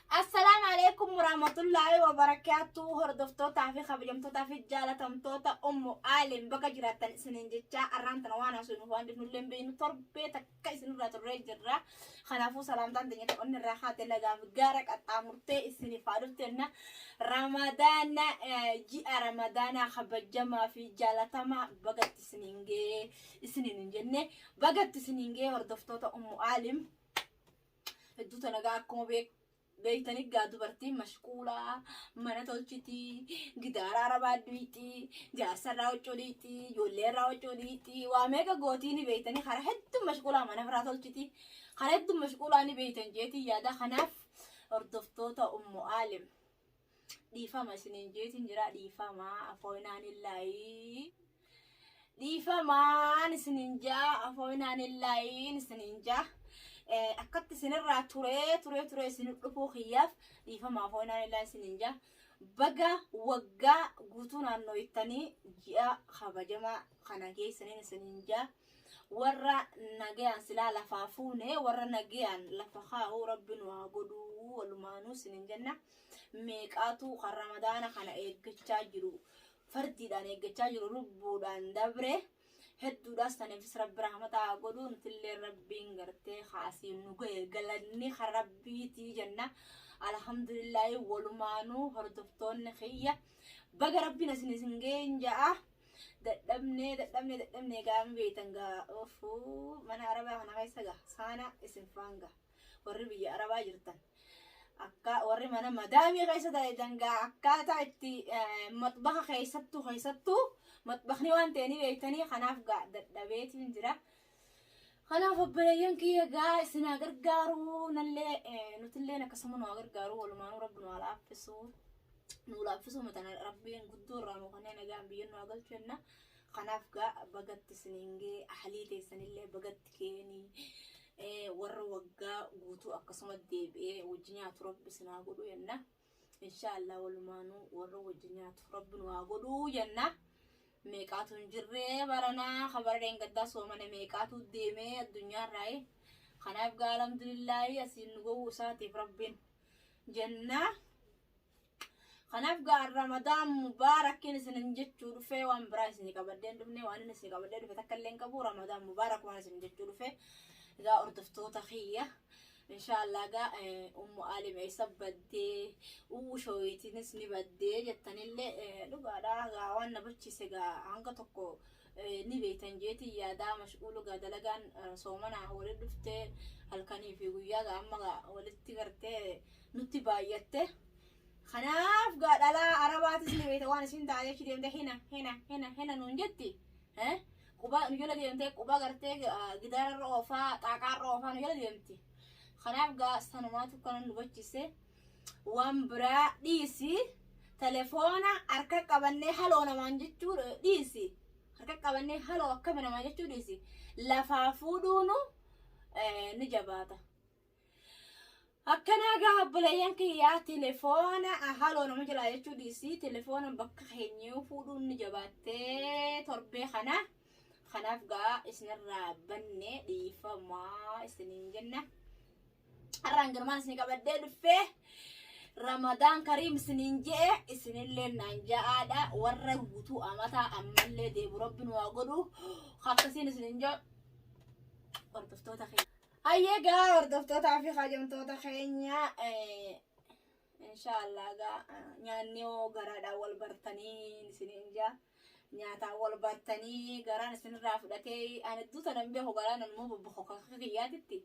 Assalaamu alaikum warahmatullaahi wabarakaatu. Hordoftootaa fi kabajamtootaa fi jaalatamtoota Ummu Aalim bakka jiraattan isiniin jechaa arraan tana waan haasofnu waan dhifnullee hin beeknu torbee takka isinirraa turree jirra. Kanaafuu salaamtaan teenya ta'onni irraa kaate lagaaf gaara qaxxaamurtee isiniif haa dhuftenna. Ramadaana ji'a Ramadaanaa kabajamaa fi jaalatamaa bagatti isiniin ga'ee isiniin hin jenne bagatti isiniin ga'ee hordoftoota Ummu Aalim. Hedduu tana gaa akkuma beektanii gaa dubartiin mashquulaa mana tolchitii gidaara arabaa duuxii jaarsarraa huccuu dhiixii ijoolleerraa huccuu dhiixii waa meeqa gootii ni beektanii karaa hedduu mashquulaa mana biraa tolchitii karaa hedduu mashquulaa ni beektan jeetii yaada. Kanaaf hordoftoota Ummu Aalim, dhiifama isiniin jeetiin jira. Dhiifama, afooyinaan illaayi, dhiifamaan isiniin jaa, afooyinaan illaayiin isiniin jaa. Akkatti isinirraa turee turee turee isin dhufuu kiyyaaf dhiifama, afooyinaan illaa isiniin jaa. Baga waggaa guutuu naannoo ittanii ji'a kabajamaa kana geessaniin isiniin jaa. Warra nagayaan silaa lafaa fuune, warra nagayaan lafa kaa'u rabbi nu haa godhuu walumaanuu isiniin jenna. Meeqaatu kan Ramadaana kana eeggachaa jiru, fardiidhaan eeggachaa jiru, lubbuudhaan dabre hedduudhaas. Saniifis rabbi rahmata haa godhu. Nutillee rabbiin gartee kaasiin nu gahe, galanni kan rabbiitii jenna. Alhamdulillaahi, walumaanuu hordoftoonni kiyya baga rabbiin asin isin ga'een ja'a. Dadhabnee dadhabnee dadhabnee gaami beeytan gaa ofuu mana arabaa kana keessa gaa saana isin faan gaa warri biyya arabaa jirtan, akka warri mana madaamii keessa dalagan gaa akkaataa itti maxbaha keessattuu maxbakni waan ta'e ni beektanii. Kanaaf gaa dadhabeetiin jira. Kanaaf obboleeyyan kiyya gaa isin haa gargaaru, nallee nutilleen akkasuma nu haa gargaaru. Walumaanuu rabbi nu haa laaffisu, nu laaffisuu matan rabbiin guddoo irraa nu kanneen nagaan biyya nu haa galchu jenna. Kanaaf gaa bagatti isiniin gee, ahlii teessanillee bagatti keenii, warra waggaa guutuu akkasuma deebi'ee wajji nyaatu rabbi isin haa godhu jenna. Inshaallah, walumaanuu warra wajji nyaatu rabbi nu haa godhu jenna. Meeqaatu hin jirree baranaa kabara dheengaddaa soomane, meeqaatu deemee addunyaarraa. Kanaaf gaa alhamdulillaahi asiin nu gahuu isaatiif rabbiin jenna. Kanaaf gaa Ramadaan mubaarakiin isinin jechuu dhufee, waan biraa isinii qabadhee hin dhufne. Waan inni isinii qabadhee dhufe takka illee hin qabu. Ramadaan mubaarak waan isin jechuu dhufe gaa hordoftoota kiyya. Inshaallah gaa Ummu Alim eessa baddee, uu shooyitiinis ni baddee jettanillee dhugaadha. Gaa waan na bachiise gaa hanga tokko ni beektan jeetii yaadaa. Mashquulu gaa dalagaan soomanaa walitti dhuftee halkanii fi guyyaa gaa amma gaa walitti gartee nutti baay'atte. Kanaaf gaa dhalaa arabaatis ni beekta waan isin taate, achi deemte hina hina hina hina nuun jetti. Quba nu jala deemtee quba gartee gidaararra oofaa, xaaqaarra oofaa nu jala deemti. Kanaaf gaa sanumaatu kana nu bachise. Waan biraa dhiisi, telefoona harka qabannee haloo namaan jechuu dhiisi. Harka qabannee haloo akkami namaan jechuu dhiisi. Lafaa fuudhuunu ni jabaata. Akkanaa gaa obboleeyyan kiyyaa, telefoona haloo nama jalaa jechuu dhiisi, telefoona bakka keenyee fuudhuun ni jabaattee torbee kana. Kanaaf gaa isinirraa banne, dhiifamaa isiniin jenna. Har'aan garmaan isin qabadhee dhuffee Ramadaan kariim isiniin je'e, isinillee naan ja'aadha. Warra guutuu amataa ammallee deebu rabbi nu haa godhu. Akkasiin isiniin jedhu hordoftoota keenya. Hayyee gaa hordoftootaa fi kabajamtoota keenya, inshaallah gaa nyaanni hoo garaadhaan wal bartanii isiniin jaa. Nyaataan wal bartanii garaan isinirraa fudhatee ani hedduu tana hin beeku, garaan immoo bobbokoka akka kiyyaatitti.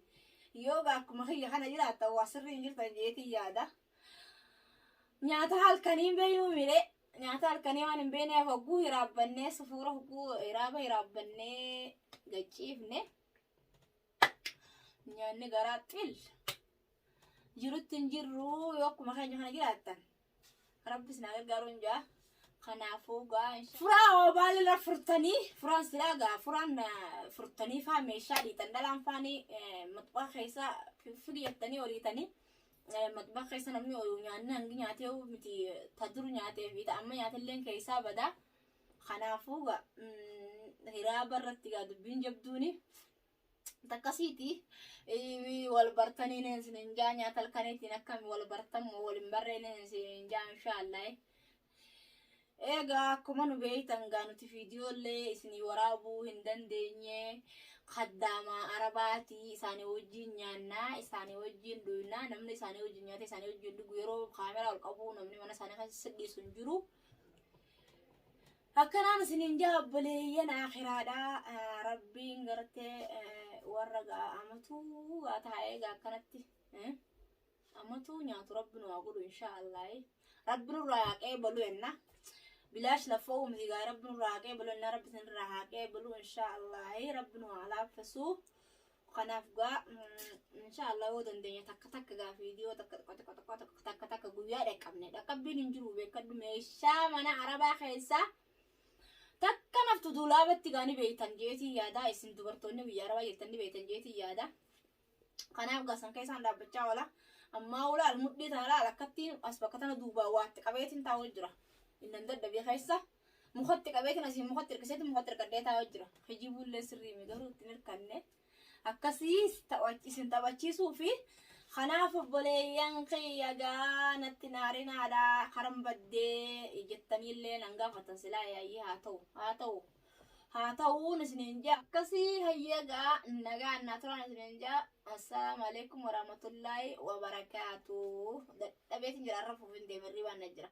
Yoo gaa akkuma kiyya kana jiraattan waa sirrii hin jirtan jeetiin yaada. Nyaata halkanii hin beeknu mire. Nyaata halkanii waan hin beekneef hogguu hiraabbannee sufuura, hogguu hiraaba hiraabbannee gachiifne. Nyaanni garaa xil jirutti hin jirru. Yoo akkuma keenya kana jiraattan rabbis naa gargaaru hin jaa. Kanaafuu gaa furaa oobaalirra furtanii, furaan silaa gaa furaan furtanii faa meeshaa dhiitan dhalaan faanii maxbaa keessa figi jettanii oliitanii maxbaa keessa namni oolu nyaanni hangi nyaatee miti, ta dur nyaatee fi ta amma nyaatilleen keessaa badaa. Kanaafuu gaa hiraaba irratti gaa dubbiin jabduuni. Takkasiiti wal bartaniin isinin jaa, nyaata halkaniitiin akkami wal bartan moo wal hin barreen isinin jaa, inshaallah. Egaa akkuma nu beektan gaa, nuti viidiyoolee isinii waraabuu hin dandeenye. Kaddaamaa Arabaatii isaanii wajjin nyaannaa, isaanii wajjin dhugnaa. Namni isaanii wajjin nyaatee isaanii wajjin dhugu yeroo kaameraa ol qabu namni mana isaanii keessa dhiisu hin jiru. Akkanaan isiniin jaa, obboleeyyan akhiraadhaa. Rabbiin gartee warra gaa amatuu gaa taa'ee gaa akkanatti amatuu nyaatu Rabbi nu haa godhu, inshaallah. Rabbi nurraa haa qeebalu enna. Bilaash lafa uumti gaa, Rabbi nurraa haa qeebalu enna, Rabbi isinirraa haa qeebalu, inshaallah. Rabbi nu haa laaffisu. Kanaaf gaa, inshaallah, yoo dandeenya takka takka gaa viidiyoo takka takka takka takka takka guyyaa dhaqqabne. Dhaqqabbiin hin jiru, beekadhu. Meeshaa mana Arabaa keessaa takka naftu duulaabatti gaa ni beektan jeetii yaada. Isin dubartoonni biyya Arabaa jirtan ni beektan jeetii yaada. Kanaaf gaa san keessaan dhaabbachaa oola. Ammaa ulaal mudhii tana laal, akkattiin as bakka tana duubaa waatti qabeetiin taa'uu jira. Innan dadhabee keessa mukatti qabeetiin asiin mukatti hirkiseetiin mukatti hirkadhee taa'uu jira. Kijibuullee sirrii mi garuu ittiin hirkanne. Akkasii isin taphachiisuu fi kanaaf, obboleeyyan kiyya, gaa natti naarinaadha. Karan baddee jettaniillee nan gaafatan silaa. Yaayyee, haa ta'u, haa ta'u, haa ta'uun isiniin jaa. Akkasii hayyagaa nagaan naa turan isiniin jaa. Assalaamu alaikum warahmatullaahi wabarakaatu. Dadhabeetiin jira, rafuuf hin deemirrii waan na jira.